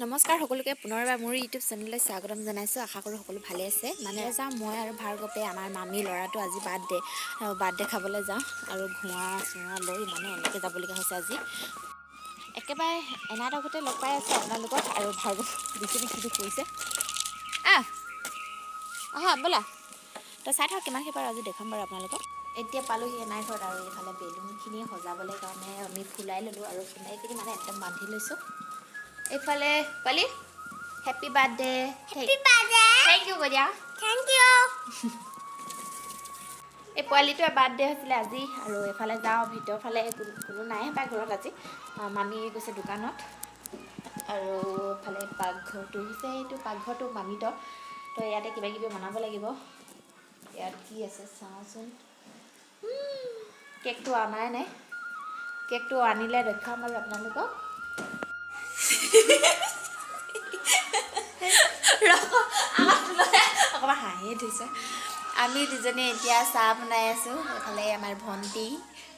নমস্কাৰ সকলোকে পুনৰবাৰ মোৰ ইউটিউব চেনেললৈ স্বাগতম জনাইছোঁ। আশা কৰোঁ সকলো ভালে আছে। মানে যাওঁ মই আৰু ভাৰ্গৱে, আমাৰ মামী ল'ৰাটো আজি বাৰ্থডে, বাৰ্থডে খাবলৈ যাওঁ আৰু ঘোঁৰা চোঁৰা লৈ মানে এনেকৈ যাবলগীয়া হৈছে আজি। একেবাৰে এনাহঁতৰ ঘৰতে লগ পাই আছোঁ আপোনালোকক। আৰু ভাৰ্গৱ বিচনী কিটো কৰিছে, আহ আহা ব'লা। তো চাই থাকক কিমানখিনি পাৰোঁ আজি দেখাম বাৰু আপোনালোকক। এতিয়া পালোহি এনাই ঘৰত আৰু এইফালে বেলুনখিনি সজাবলৈ কাৰণে আমি ফুলাই ল'লোঁ আৰু ফুলাই কিনি মানে একদম বান্ধি লৈছোঁ। এইফালে পোৱালি happy birthday, happy birthday, thank you কৈ দিয়া। Thank you. এই পোৱালিটোৱে বাৰ্থডে হৈছিলে আজি। আৰু এইফালে যাওঁ, ভিতৰৰ ফালে কোনো নাই পাই ঘৰত আজি, মামী গৈছে দোকানত। আৰু এইফালে পাকঘৰটো হৈছে, এইটো পাকঘৰটো মামীতৰ। তো ইয়াতে কিবা কিবি বনাব লাগিব। ইয়াত কি আছে চাওঁচোন। কেকটো অনাই নাই, কেকটো আনিলে দেখাম আৰু আপোনালোকক। অকণমান হাঁহিয়ে ধৰিছে। আমি দুজনী এতিয়া চাহ বনাই আছোঁ। এইফালে আমাৰ ভণ্টি,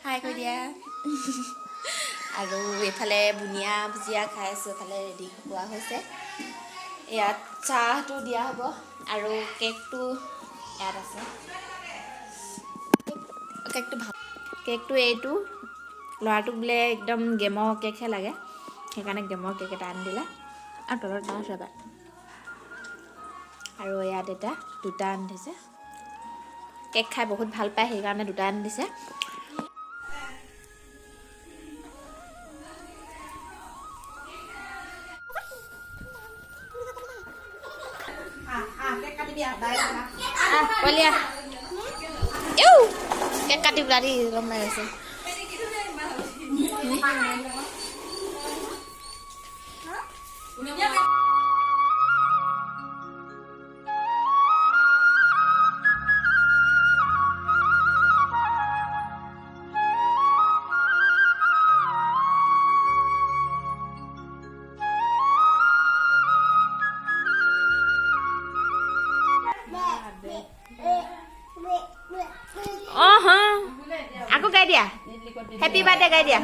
হাই কৈ দিয়া। আৰু এইফালে বুনিয়া ভুজিয়া খাই আছোঁ। এইফালে ৰেডি হোৱা হৈছে, ইয়াত চাহটো দিয়া হ'ব আৰু কেকটো ইয়াত আছে। কেকটো ভাল, কেকটো এইটো ল'ৰাটোক বোলে একদম গেমৰ কেকহে লাগে, সেইকাৰণে গেমৰ কেক এটা আনি দিলে। আৰু তলত মাছ ৰ'বা। আৰু ইয়াত এটা দুটা আনি দিছে। কেক খাই বহুত ভাল পায়, সেইকাৰণে দুটা আনি দিছে। কেক কাটি পেলাই লম্বাই আছে। আকৌ গাই দিয়া, হেপী বাৰ্থডে গাই দিয়া।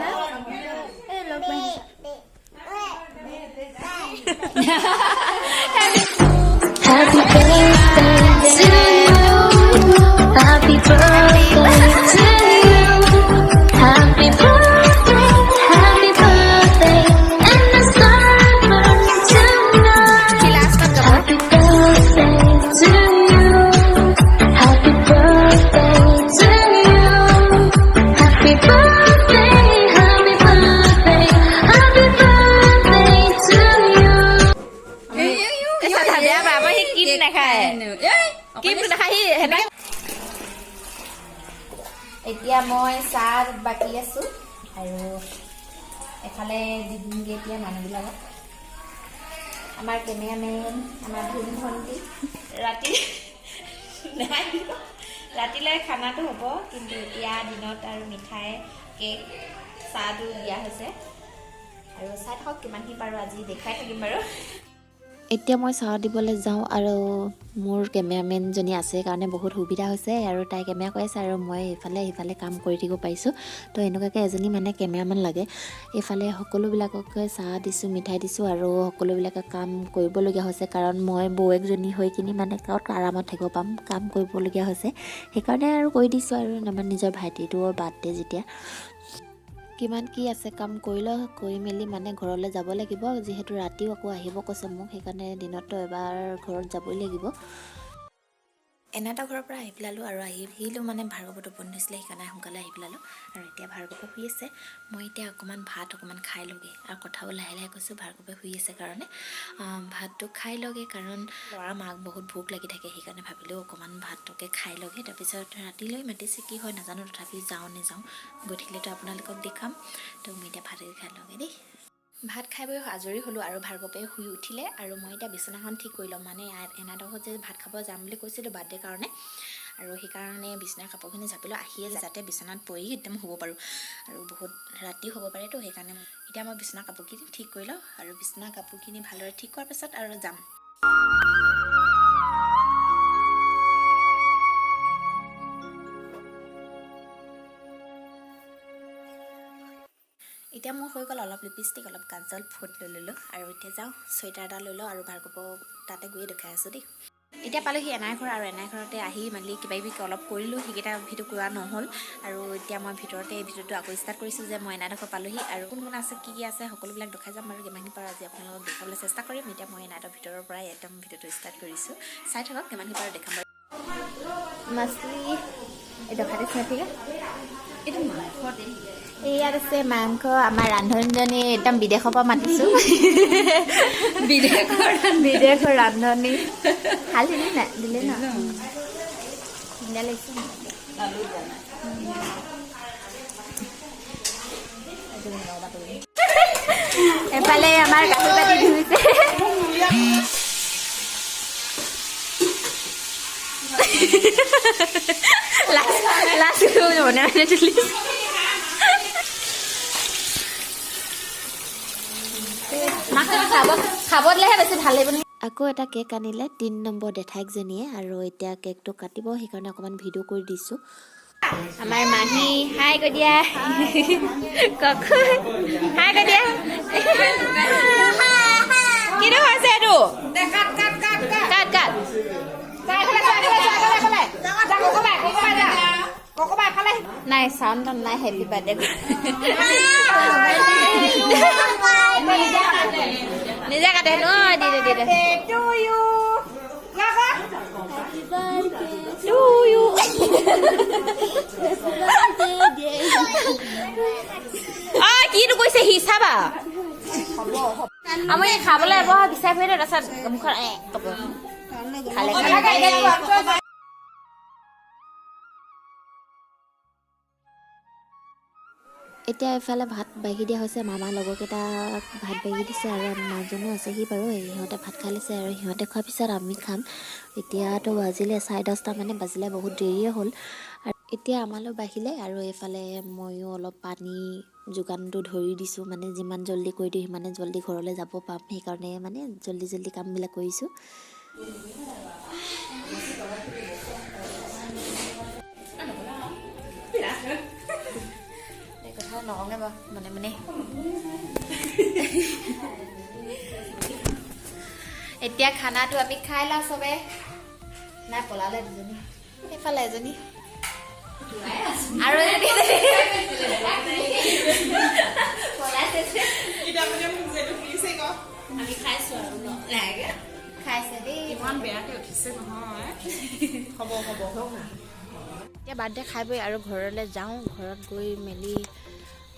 Happy birthday to you. Happy birthday to you. Happy birthday, happy birthday, and the sun burns tonight. Happy birthday to you. Happy birthday to you. Happy birthday, happy birthday, happy birthday to you. সি cream নাখায়, ক্ৰীমটো নাখায় সি সেনেকে। এতিয়া মই চাহ বাকি আছোঁ আৰু এফালে দি দিমগৈ এতিয়া মানুহবিলাকক। আমাৰ কেমেৰামেন, আমাৰ ধুন ভণ্টি। ৰাতি নাই, ৰাতিলৈ খানাটো হ'ব, কিন্তু এতিয়া দিনত আৰু মিঠাই কেক চাহটো দিয়া হৈছে। আৰু চাই থাকক কিমানখিনি পাৰোঁ আজি দেখুৱাই থাকিম বাৰু। এতিয়া মই চাহ দিবলৈ যাওঁ আৰু মোৰ কেমেৰামেনজনী আছে কাৰণে বহুত সুবিধা হৈছে আৰু তাই কেমেৰা কৰি আছে আৰু মই ইফালে সিফালে কাম কৰি থাকিব পাৰিছোঁ। তো এনেকুৱাকৈ এজনী মানে কেমেৰামেন লাগে। এইফালে সকলোবিলাককে চাহ দিছোঁ, মিঠাই দিছোঁ আৰু সকলোবিলাকে কাম কৰিবলগীয়া হৈছে, কাৰণ মই বৌৱেকজনী হৈ কিনি মানে ক'ত আৰামত থাকিব পাম, কাম কৰিবলগীয়া হৈছে, সেইকাৰণে আৰু কৰি দিছোঁ। আৰু আমাৰ নিজৰ ভাইটিটোৰ বাৰ্থডে যেতিয়া কিমান কি আছে কাম কৰি লওঁ, কৰি মেলি মানে ঘৰলৈ যাব লাগিব, যিহেতু ৰাতিও আকৌ আহিব কৈছে মোক, সেইকাৰণে দিনততো এবাৰ ঘৰত যাবই লাগিব। এনাহঁতৰ ঘৰৰ পৰা আহি পেলালোঁ আৰু আহিলোঁ মানে ভাৰ্গৱৰ টোপনি ধৰিছিলে, সেইকাৰণে সোনকালে আহি পেলালোঁ। আৰু এতিয়া ভাৰ্গৱে শুই আছে, মই এতিয়া অকণমান ভাত অকণমান খাই লওঁগৈ। আৰু কথাও লাহে লাহে কৈছোঁ, ভাৰ্গৱে শুই আছে কাৰণে ভাতটো খাই লওঁগৈ, কাৰণ ল'ৰা মাক বহুত ভোক লাগি থাকে, সেইকাৰণে ভাবিলোঁ অকণমান ভাতটোকে খাই লওঁগৈ। তাৰপিছত ৰাতিলৈ মাতিছে, কি হয় নাজানো, তথাপি যাওঁ নেযাওঁ, গৈ থাকিলেতো আপোনালোকক দেখাম। তো মই এতিয়া ভাত খাই লওঁগৈ দেই। ভাত খাই বৈ আজৰি হ'লোঁ আৰু ভাৰ্গৱে শুই উঠিলে। আৰু মই এতিয়া বিচনাখন ঠিক কৰি ল'ম, মানে এনাহঁতৰ ঘৰত যে ভাত খাব যাম বুলি কৈছিলোঁ বাৰ্থডে কাৰণে, আৰু সেইকাৰণে বিচনাৰ কাপোৰখিনি জাপিলোঁ, আহিয়ে যাতে বিচনাত পৰি একদম শুব পাৰোঁ। আৰু বহুত ৰাতিও হ'ব পাৰেতো, সেইকাৰণে এতিয়া মই বিচনাৰ কাপোৰখিনি ঠিক কৰি লওঁ আৰু বিচনাৰ কাপোৰখিনি ভালদৰে ঠিক কৰাৰ পাছত আৰু যাম। এতিয়া এতিয়া মোৰ হৈ গ'ল অলপ লিপষ্টিক, অলপ কাজল, ফুট লৈ ল'লোঁ। আৰু এতিয়া যাওঁ চুৱেটাৰ এটা লৈ লওঁ আৰু ভাৰ্গৱ তাতে গৈয়ে দেখাই আছোঁ দেই। এতিয়া পালোহি এনাই ঘৰ আৰু এনাই ঘৰতে আহি মেলি কিবা কিবি অলপ কৰিলোঁ, সেইকেইটা ভিডিঅ' কৰা নহ'ল। আৰু এতিয়া মই ভিতৰতে এই ভিডিঅ'টো আকৌ ষ্টাৰ্ট কৰিছোঁ যে মই এনাইডোখৰ পালোহি আৰু কোন কোন আছে, কি কি আছে সকলোবিলাক দেখাই যাম আৰু কিমানখিনি পাৰোঁ আজি আপোনালোকক দেখাবলৈ চেষ্টা কৰিম। এতিয়া মই এনাইডৰ ভিতৰৰ পৰাই একদম ভিডিঅ'টো ষ্টাৰ্ট কৰিছোঁ, চাই থাকক কিমানখিনি পাৰোঁ দেখাম বাৰু। মাছলি এই দিছে, ঠিক এইটো মাংস দেই। ইয়াত আছে মাংস। আমাৰ ৰান্ধনীজনী একদম বিদেশৰ পৰা মাতিছোঁ। বিদেশৰ। বিদেশৰ ৰান্ধনী। হালধি দিলে নাই? দিলে ন? ধুনীয়া লাগিছে। আলু দিয়া নাই। এফালে আমাৰ কাঁহী বাতি ধুইছে। লাজ লাজ মনে মনে তুলিছে। খাব খাব দিলেহে বেছি ভাল লাগিব নেকি? আকৌ এটা কেক আনিলে 3 নম্বৰ জেঠাইকজনীয়ে আৰু এতিয়া কেকটো কাটিব, সেইকাৰণে অকণমান ভিডিঅ' কৰি দিছোঁ। আমাৰ মাহী, হাই কৈ দিয়া। কক, হাই কৈ দিয়া। কিনো হৈছে এইটো? কাট কাট। নাই চাউণ্ড নাই। হেপী বাৰ্থডে নিজে কাটে ন? দি দে, দি দে। To you. অ, কিনো কৈছে সি চাবা। আমি খাবলৈ বহা বিচাৰি ফুৰিলে, তাৰপিছত মুখত এ ক'ব। খালে খালে। এতিয়া এফালে ভাত বাঢ়ি দিয়া হৈছে, মামাৰ লগৰকেইটাক ভাত বাঢ়ি দিছে আৰু মাজনো আছেহি বাৰু। সিহঁতে ভাত খাই লৈছে আৰু সিহঁতে খোৱাৰ পিছত আমি খাম। এতিয়াতো বাজিলে 10:30 মানে বাজিলে, বহুত দেৰিয়ে হ'ল। আৰু এতিয়া আমালৈ বাঢ়িলে আৰু এইফালে ময়ো অলপ পানী যোগানটো ধৰি দিছোঁ, মানে যিমান জল্দি কৰি দিওঁ সিমানে জল্দি ঘৰলৈ যাব পাম, সেইকাৰণে মানে জল্দি জল্দি কামবিলাক কৰিছোঁ। এই কথা নকওঁগে বাৰু, মনে মনে। এতিয়া খানাটো আমি খাই লওঁ চবে। নাই, পলালে দুজনী, সেইফালে এজনী আৰু এজনী পলাইছে। আমি খাইছো আৰু ন? খাইছে দেই। ইমান বেয়াকে উঠিছে নহয়। হ'ব হ'ব হ'ব। এতিয়া বাৰ্থডে খাই বৈ আৰু ঘৰলৈ যাওঁ। ঘৰত গৈ মেলি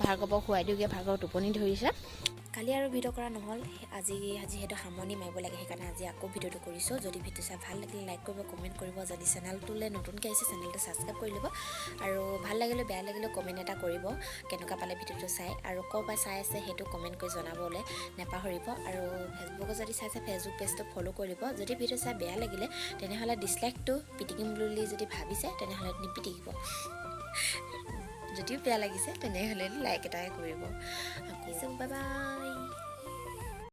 ভাৰ্গৱক খুৱাই দিওঁগৈ, ভাৰ্গৱ টোপনি ধৰিছে। কালি আৰু ভিডিঅ' কৰা নহ'ল, আজি যিহেতু সামৰণি মাৰিব লাগে, সেইকাৰণে আজি আকৌ ভিডিঅ'টো কৰিছোঁ। যদি ভিডিঅ' চাই ভাল লাগিলে লাইক কৰিব, কমেণ্ট কৰিব। যদি চেনেলটোলৈ নতুনকৈ আহিছে চেনেলটো ছাবস্ক্ৰাইব কৰি ল'ব আৰু ভাল লাগিলে বেয়া লাগিলেও কমেণ্ট এটা কৰিব, কেনেকুৱা পালে ভিডিঅ'টো চাই আৰু ক'ৰ পৰা চাই আছে সেইটো কমেণ্ট কৰি জনাবলৈ নাপাহৰিব। আৰু ফেচবুকত যদি চাইছে ফেচবুক পেজটো ফ'ল' কৰি দিব। যদি ভিডিঅ' চাই বেয়া লাগিলে তেনেহ'লে ডিছলাইকটো পিটিকিম বুলি যদি ভাবিছে তেনেহ'লে নিপিটিকিব, যদিও বেয়া লাগিছে তেনেহ'লে লাইক এটাই কৰিব। আকৌ বাই বাই।